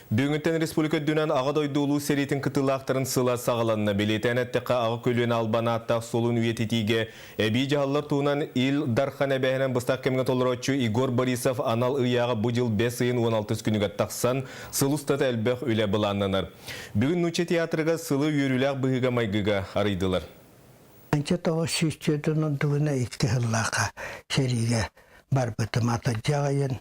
Бүгүҥҥүттэн республика үрдүнэн Аҕа дойду Улуу сэриитин кытыылаахтарын сыла саҕаланна. Бэлиэтээн эттэххэ, аҕа көлүөнэ албан ааттаах суолун үйэтитиигэ эбии дьаһаллар туһунан Ил Дархан эбээһинэн быстах кэмҥэ толорооччу Егор Борисов анал ыйааҕа бу дьыл бэс ыйын 16 күнүгэр тахсан, сыл устата элбэх үлэ былааннанар. Бүгүн Нуучча театрыгар сылы үөрүүлээх быһыыга-майгыга арыйдылар. Анча тоҕо сүүсчүөтүн ордугуна икки сыллаахха сэриигэ барбытым атырдьах ыйын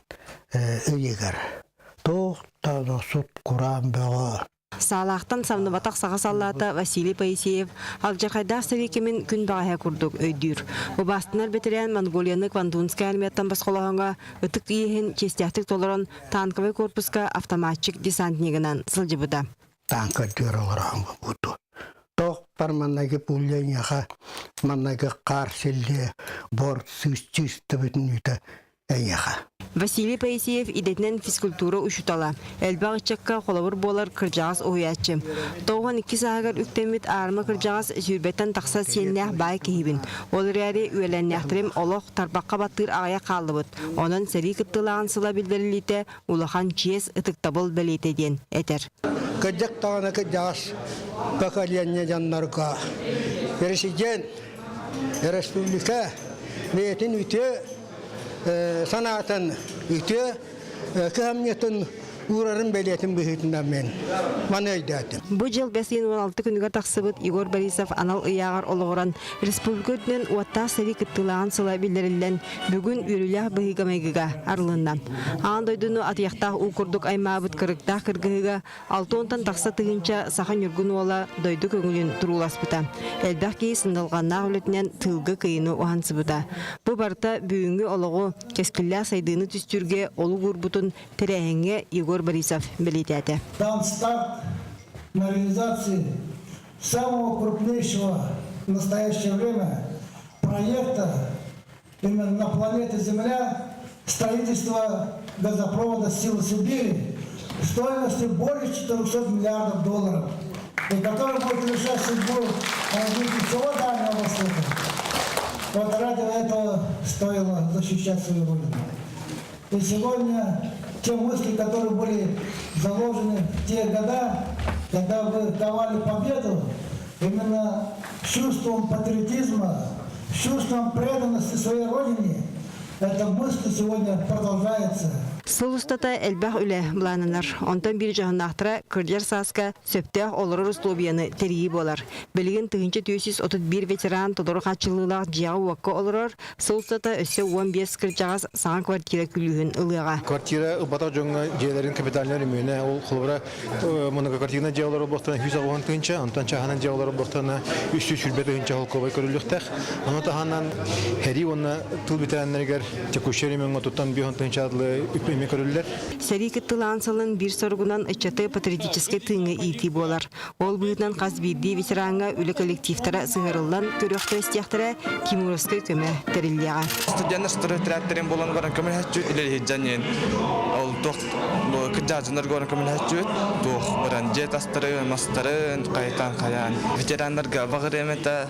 ыйыгар. Туох да сут кураан бөҕө. Саалаахтан самныбатах саха саллаата Василий Поисеев алдьархайдаах сэрии кэмин күн бэҕэһээ курдук өйдүүр. Убаастанар бэтэрээн Монголияны Квандунскай армияттан босхолоһоҥҥо ытык иэһин чиэстээхтик толорон танковай корпуска автоматчик десантнигынан сылдьыбыта. Танка үрдүгэр олороһон буолбуту. Тоохтор маннайгы пуля эйиэхэ маннайгы хаар силлиэ бор сыыс чыыс төбөтүн үүтэ эйиэхэ. Василий Поисеев идэтинэн физкультура учуутала, элбэх ыччакка холобур буолар кырдьаҕас уһуйааччы. 92 сааһыгар үктэммит аарыма кырдьаҕас сүүрбэттэн тахса сиэннээх баай киһибин. Ол эрээри үөлэннээхтэрим олох тарбахха баттыыр аҕыйах хааллыбыт. Онон сэрии кыттыылааҕын сыла биллэриллиитэ улахан чиэс, ытыктабыл бэлиэтэ диэн этэр. Кырдьык даҕаны кырдьаҕас поколение дьоннорго президент республика бэйэтин үтүө санаатын үтүө кыһамньытын уурарын бэлиэтин быһыытынан мен маны өйдөөтүм. Бу дьыл бэс ыйын 16 күнүгэр тахсыбыт Егор Борисов анал ыйааҕар олоҕуран республика үрдүнэн уоттаах сэрии кыттыылааҕын сыла биллэриллэн, бүгүн үөрүүлээх быһыыга-майгыга арылынна. Аан дойдуну атыйахтаах уу курдук аймаабыт кырыктаах кыргыһыыга Алтонтан тахса тыһыынча саха ньургун уола дойду көҥүлүн турууласпыта. Элбэх киһи сындалҕаннаах үлэтинэн тыылга кыйыны уһансыбыта. Бу барыта бүгүҥҥү олоҕу, кэскиллээх сайдыыны түстүүргэ олук уурбутун тэрээһиҥҥэ Егор Борисов бэлиэтээтэ. Дан старт на реализации самого крупнейшего в настоящее время проекта именно на планете Земля строительство газопровода «Силы Сибири» стоимостью более 400 миллиардов долларов, и который будет решать судьбу развития всего Дальнего Востока. Вот ради этого стоило защищать свою родину. И сегодня те мысли, которые были заложены в те года, когда вы давали победу, именно чувством патриотизма, чувством преданности своей родине, эта мысль сегодня продолжается. Сыл устата элбэх үлэ былааннанар. Онтон биир дьоһуннаахтара кырдьар сааска сөптөөх олорор условияны тэрийии буолар. Билигин 1431 ветеран толору хааччыллыылаах дьиэҕэ-уокка олорор, Сыл устата өссө 15 кырдьаҕас саҥа квартира күлүүһүн ылыаҕа. Квартира ылбатах дьоҥҥо дьиэлэрин капитальнай өрөмүөнэ, ол холобура многоквартирнай дьиэ олорор буолтана 160 тыһыынча, онтон чааһынан дьиэ олорор буолтана 320 тыһыынча холкуобай көрүллүөхтээх. Ону таһынан сэрии уонна тыл бэтэрээннэригэр текущий ремоҥҥа туттан 50 тыһыынча атлы үп эмиэ көрүллэр. Сэрии кыттыылаан сылын биир соругунан ыччаты патриотическай тыыҥҥа иитии буолар. Ол быһыытынан хас биирдии ветераҥҥа үлэ коллективтара сыһыарыллан көрүөхтэрэ-истиэхтэрэ, Тимуровскай көмө тэриллиэҕэ. Студеннар стройотрядтарын буолан баран көмөлөһөччү үлэлиһидьан диэн ол туох кырдьааччылар горан көмөлөһөччүбүт туох баран дьиэ тастарын мастарын хайытан хайаан ветераннарга баҕарыам этэ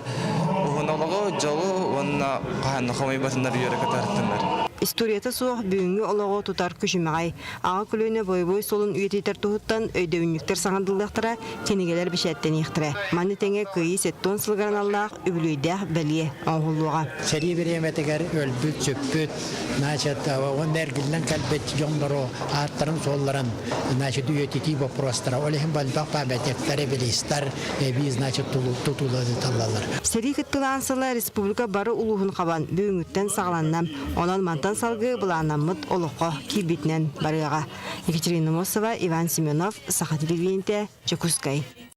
уһун олоҕу дьолу уонна хаһан хомуйбатыннар үөрэ кытартыннар. Историята суох бүгүҥҥү олоҕу тутар күчүмэҕэй. Аҕа көлүөнэ бойобуой суолун үйэтитэр туһуттан өйдөбүнньүктэр саҥардыллыахтара, кинигэлэр бэчээттэниэхтэрэ. Маны тэҥэ Кыайыы 70 сылыгар аналлаах үбүлүөйдээх бэлиэ оҥоһуллуоҕа. Сэрии бириэмэтигэр өлбүт-сүппүт, значит, уонна эргиллэн кэлбит дьоннору ааттарын-суолларын, значит, үйэтитии боппуруостара. Ол иһин элбэх памятниктар, обелистар эбии, значит, тутуулар ыыталлалар. Сэрии кыттыылаан сыла республика бары улууһун хабан бүгүҥҥүттэн саҕаланна. Онон мантан салгыы былааннаммыт олоххо киирбитинэн барыаҕа. Екатерина Мосова, Иван Семенов, Саха телевидениетэ, Дьокуускай.